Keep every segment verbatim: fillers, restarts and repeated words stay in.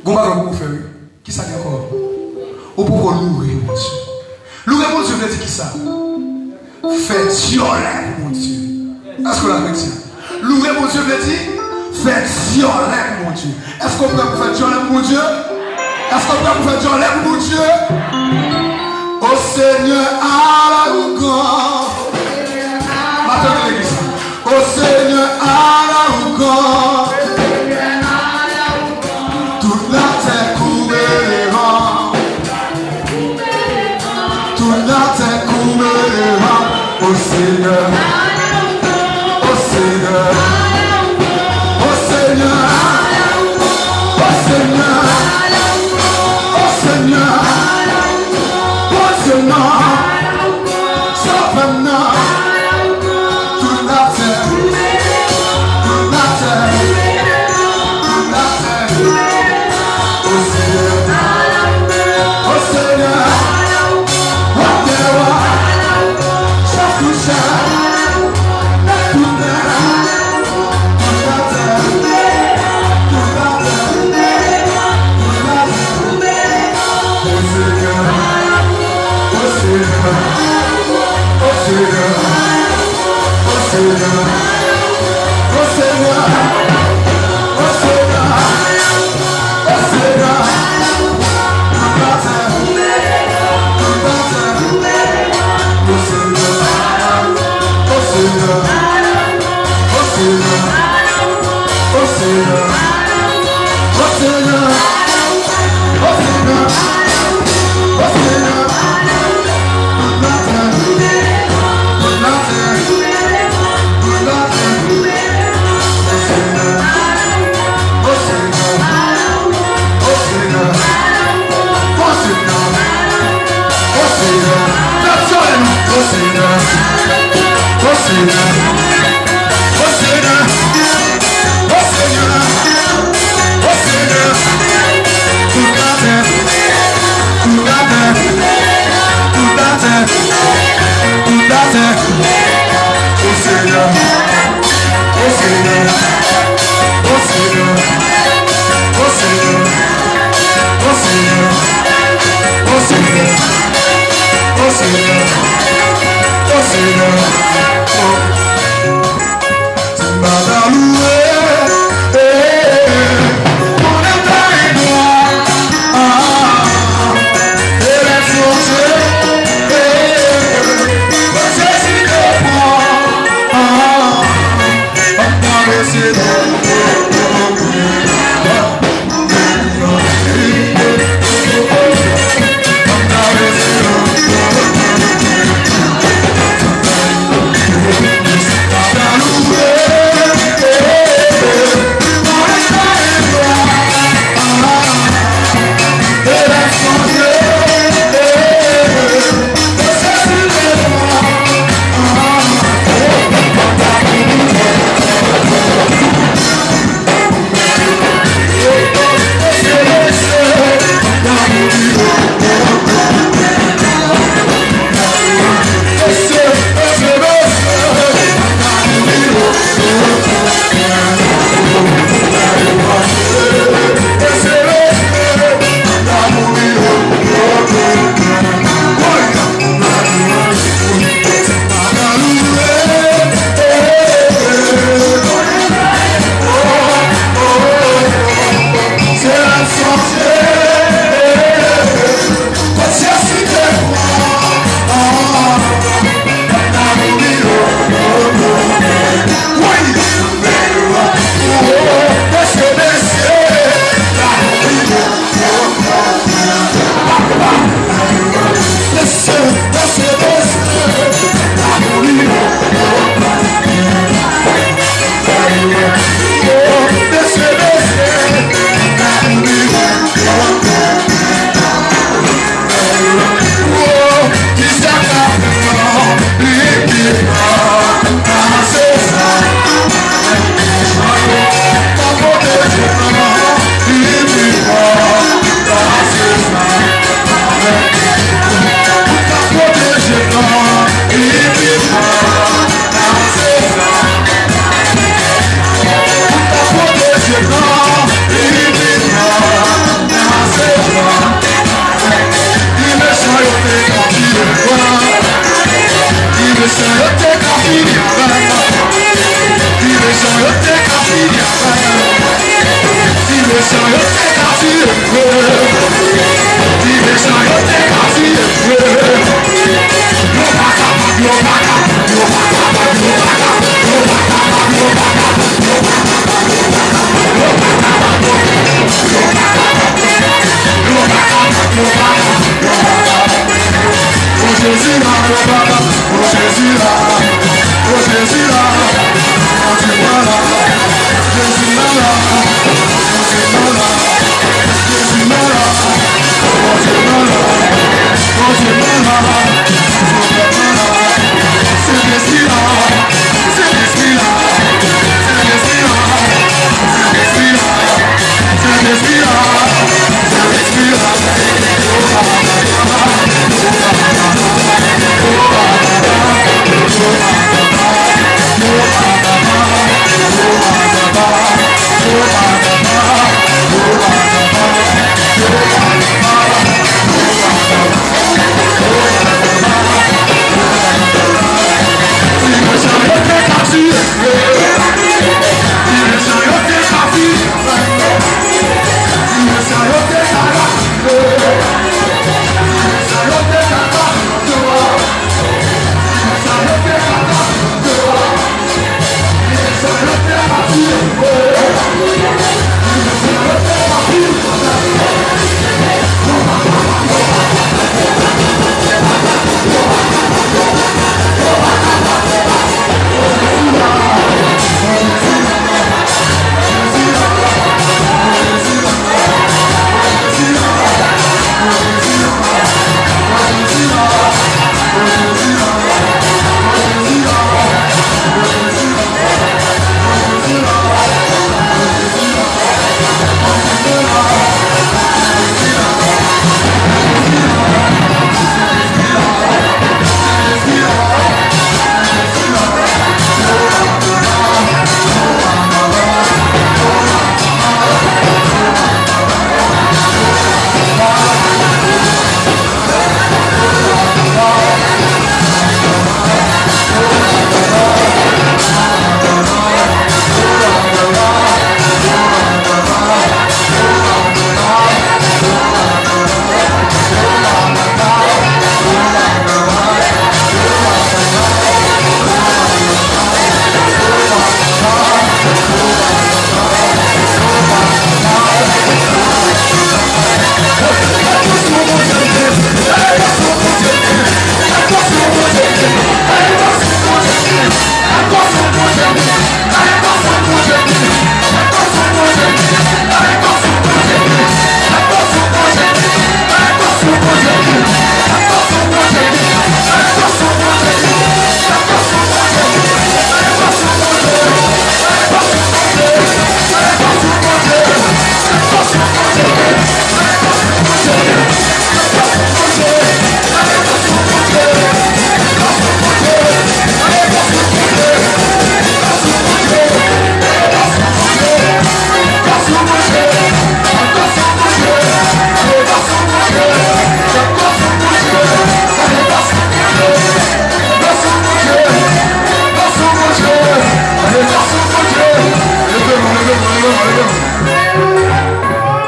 Gon bagay ou poko fè, wi. Kisa ki ankò? Ou poko loure Bondye. Loure Bondye vle di kisa? Fè dyòlè pou Bondye. Èske w la, kretyen? Loure Bondye vle di fè dyòlè pou Bondye. Èske w prè pou fè dyòlè pou Bondye? Èske w prè pou fè dyòlè pou Bondye? O Senyè, a la louange. M ap fè legliz la. O Senyè, a la louange. Tout latè koube devan. Tout latè koube devan. O Senyè. O Senyè. O Senyè. O Senyè. O Senyè. Bondye m nan. Sovè m nan. Tout latè.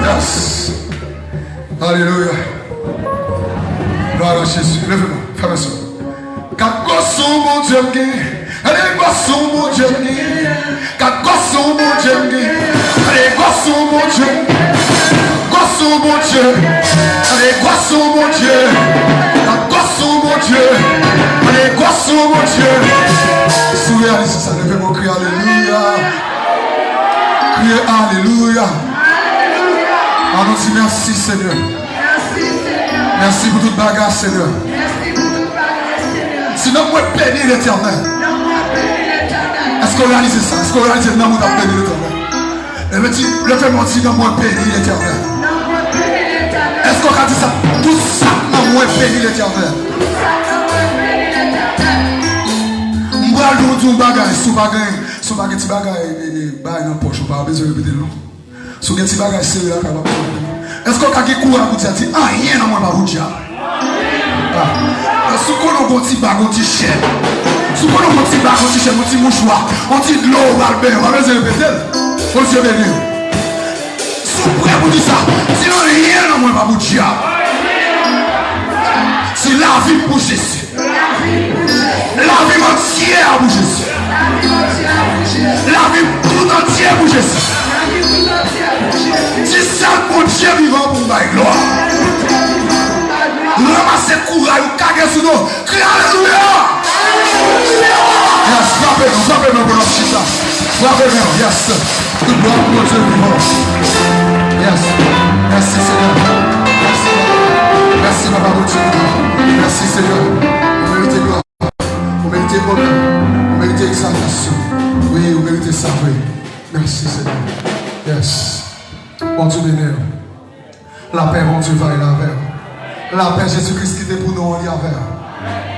Yes. Alelouya. Glwa a Jezi. Leve men w. Fèmen sou. Gad gwo son Bondye m gen. Gade gwo son Bondye m gen. Gad gwo son Bondye m gen. Gade gwo son Bondye. Gwo son Bondye. Gade gwo son Bondye. Gad gwo son Bondye. Gade gwo son Bondye. Si w reyalize sa, leve men w, kriye alelouya. Kriye alelouya. Ann nou di mèsi, Senyè. Mèsi pou tout bagay, Senyè. Si nanm mwen beni Letènèl. Èske w reyalize sa? Èske w reyalize nanm ou t ap beni Letènèl? Ebyen, di, leve men w, di, nanm mwen beni Letènèl. Èske w ka di sa? Tout sa k nan mwen beni Letènèl. M pral di w yon bagay, si w pa gen, si w pa gen ti bagay, e, e, bay nan pòch ou, pa bezwen repete l non. Si w gen ti bagay serye lakay ou, pa bezwen repete l non. Èske w ka gen kouraj pou di sa? Di, anyen nan mwen pa pou dyab. Ah. Si w konnen w gen yon ti bag, yon ti chèn. Si w konnen w gen yon ti bag, yon ti chèn, yon ti mouchwa, yon ti dlo ou pral benyen, ou pa bezwen repete l. Bondye beni w. Si w prè pou di sa, di, anyen nan mwen pa pou dyab. Di, lavi m pou Jezi. Lavi m antyè a pou Jezi. Lavi m tout antye pou Jezi. Di, sèl Bondye vivan pou m bay glwa. Ranmase kouraj ou, kage sou do. Kriye alelouya! Yes, frape men w, frape men w pou n ap chita. Frape men w, yes. Tout glwa pou Bondye vivan. Yes. Mèsi, Senyè. Mèsi, Papa. Mèsi, Papa Bondye vivan. Mèsi, Senyè. Ou merite glwa. Ou merite onè. Ou merite egzaltasyon. Wi, ou merite sa vre. Mèsi, Senyè. Yes. Bondye beni w. Lapè Bondye va ale avè w. Lapè Jezi Kris ki te pou nou an, li avè w.